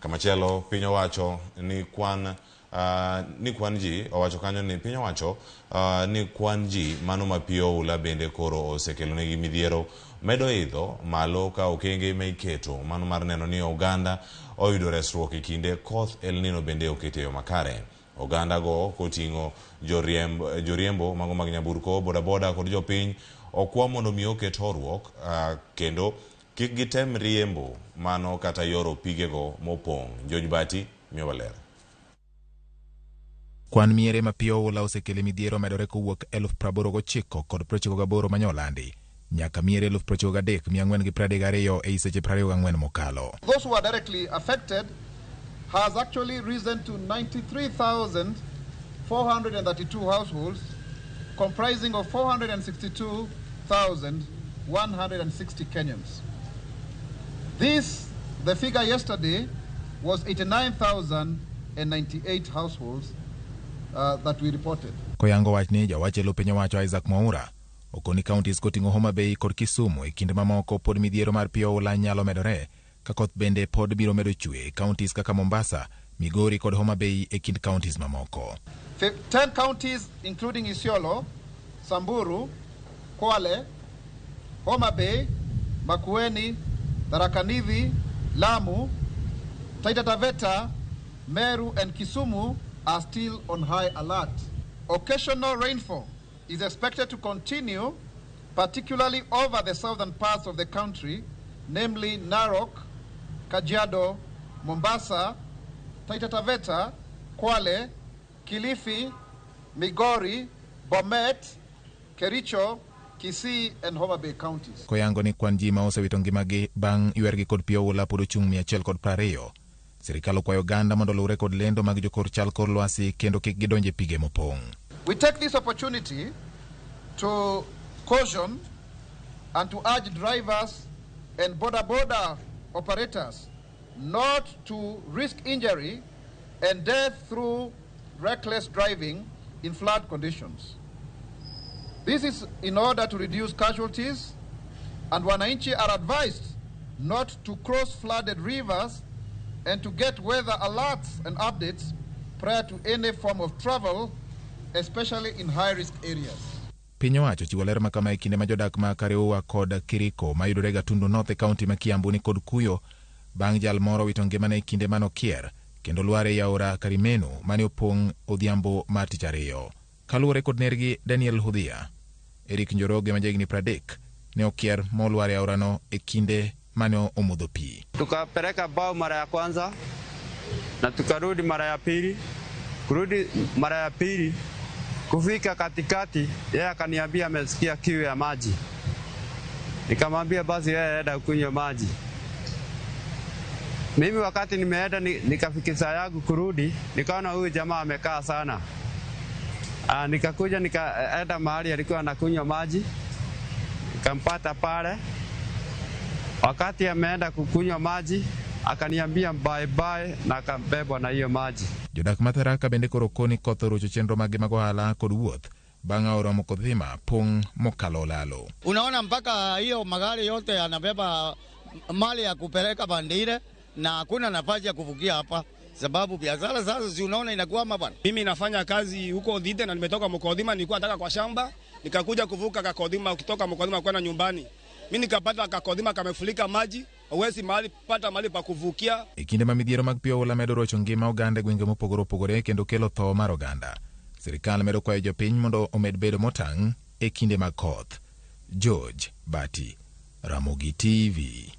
Kamachielo piny owacho ni kwan ni kwan ji owacho kanyo ni piny owacho ni kwan ji mano ma pi oula bende koro osekelonegi midhiero medo idho malo ka okenge ma iketo mano mar neno ni oganda oyudo resruok e kinde koth El Nino bende oket e yo makare. Oganda go koting'o joriemb, joriembo mago mag nyamburko, bodaboda kod jopiny okwa mondo mi oket horuok kendo kik gitem riembo mano kata yoro pigego mopong'. George Bati miyowa ler. Kwan miere ma pi oula osekele midhiero omedore kowuok 89,098 manyolandi nyaka miere 93,432 ei seche 24 mokalo. Those who are directly affected has actually risen to 93,432 households, comprising of 462,160 Kenyans. This, the figure yesterday, was 89,098 households that we reported. Koyango wachni, jawach e lo piny owacho Isaac Mwaura okoni counties koting'o Homa Bay kod Kisumu e kind mamoko pod midhiero mar pi oula nyalo medore ka koth bende pod biro medo chwe e counties kaka Mombasa, Migori kod Homa Bay e kind counties mamoko. 10 counties including Isiolo, Samburu, Kwale, Homa Bay, Makueni, Tharaka Nithi, Lamu, Taita Taveta, Meru and Kisumu are still on high alert. Occasional rainfall is expected to continue, particularly over the southern parts of the country, namely Narok, Kajiado, Mombasa, Taita Taveta, Kwale, Kilifi, Migori, Bomet, Kericho, Kisii and Homa Bay counties. Koyango ni kwan ji ma osewito ngimagi bang' ywergi kod pi oula pod ochung' 120. Sirikal okwayo oganda mondo oluwre kod lendo mag jokor chal kor lwasi kendo kik gidonj e pige mopong'. We take this opportunity to caution and to urge drivers and boda boda operators not to risk injury and death through reckless driving in flood conditions. This is in order to reduce casualties, and wananchi are advised not to cross flooded rivers and to get weather alerts and updates prior to any form of travel, especially in high-risk areas. Piny owacho chiwo ler makama e kinde ma jodak ma Kariua kod Kiriko mayudore Gatundu North e kaunti ma Kiambu ni kod kuyo bang' jal moro wito ngimane e kinde manokier kendo lwar ei aora Karimenu mane opong' odhiambo mar tich ariyo. Kaluwore kod nergi Daniel Hudhia, Eric Njoroge ma jahigni 30 ne okier molwar e aorano e kinde mane omodho pi. Tukapeleka bao mara ya kwanza na tukarudi mara ya pili. Kurudi mara ya pili, kufika katikati, yeye akaniambia amesikia kiu ya maji. Nikamwambia basi yeye aenda kunywa maji. Mimi wakati nimeenda nikafikisha yangu kurudi, nikaona huyu jamaa amekaa sana. Nikakuja nikaenda mahali alikuwa anakunywa maji, nikampata pale. Wakati ameenda kukunywa maji, akaniambia bye bye na akabebwa na hiyo maji. Jodak ma Tharaka bende koro koni koth orocho chenro maggi mag ohala kod wuoth bang' aora Mokodhima pong' mokalo olalo. Unaona mpaka hiyo magari yote yanabeba mali ya kupeleka bandire na hakuna nafasi ya kuvukia hapa, sababu biashara sasa si unaona inakwama bwana. Mimi nafanya kazi huko Dhite na nimetoka Mokodhima, nilikuwa nataka kwa shamba, nikakuja kuvuka Kakodhima, kutoka Mokodhima kwenda nyumbani. Mimi nikapata Kakodhima kamefurika maji, huwezi mahali pata mahali pa kuvukia. E kinde ma midhiero mag pi oula medo rocho ngima oganda e gwenge mopogore opogore kendo kelo tho mar oganda. Sirikal medo kwayo jopiny mondo omed bedo motang' e kinde mag koth. George Bati, Ramogi TV.